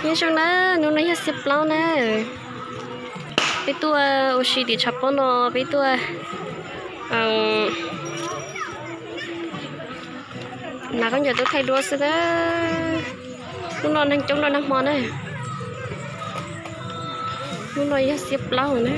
Nyob zoo na, hnub no yog xiab plaub na. Peb tuaj ua si tim tshav pob no, peb tuaj hnav khaub ncaws tuaj thaij duab xwb na. Hnub no neeg coob dua nag hmo na. Hnub no yog xiab plaub na.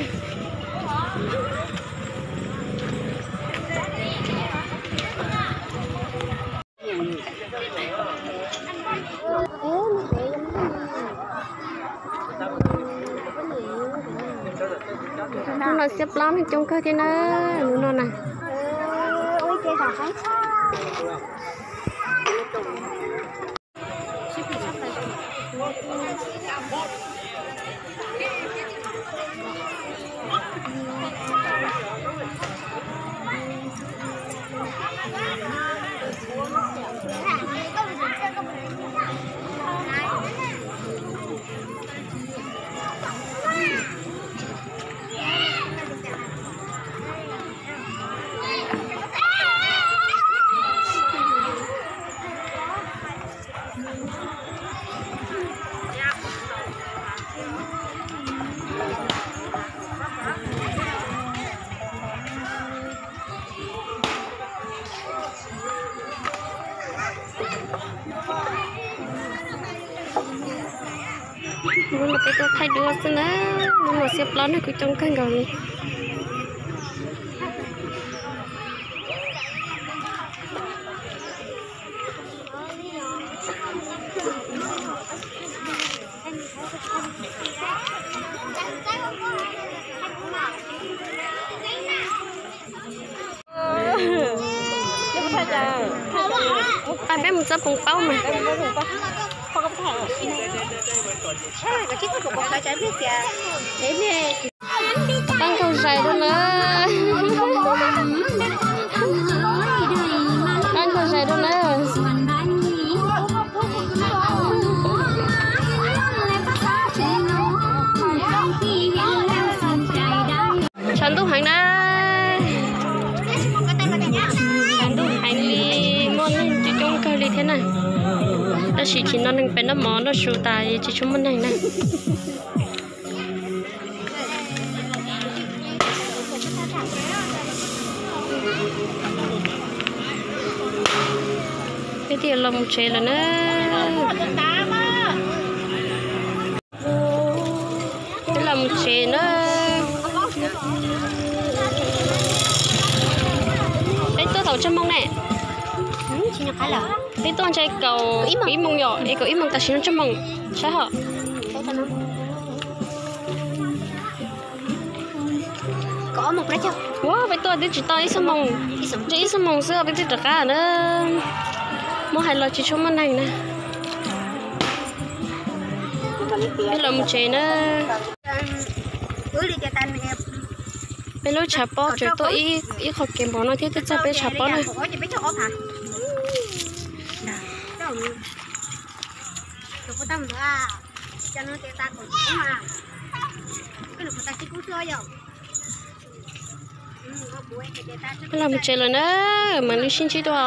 Hnub no xiab plaub neeg coob kawg thiab na, hnub no na. Hnub no peb tuaj thaij duab xwb na, hnub no xiab plaub neeg kuj coob kawg nkaus li. Peb mus txog poom paub mas. Pab nkaug zais rau na. Pab nkaug zais rau na. Tshav ntuj heev na. Tshav ntuj heev li, muaj neeg coob coob kawg li thiab na. Tab sis tsis no neeg pem noj mov noj su tas tsis tshua muaj neeg na. Peb twb los mus tsev lawm na. Peb los mus tsev na. Peb tuaj thaum tsawg moos ne? Peb tuaj ntshe kaum ib moos yom, es kaum ib moos tam sim no tsawg moos? Saib hos. Ua peb tuaj twb tsis tau ib xuab moos, ntshe ib xuab moos xwb peb twb rov qab na. Muab hais los tsis tshua muaj neeg na. Peb los mus tsev na. Peb lub tshav pob tseem tuaj ib qho kev npaum no thiab twb txog peb tshav pob na. Peb los mus tsev lawm na, mam li sib ntsib dua.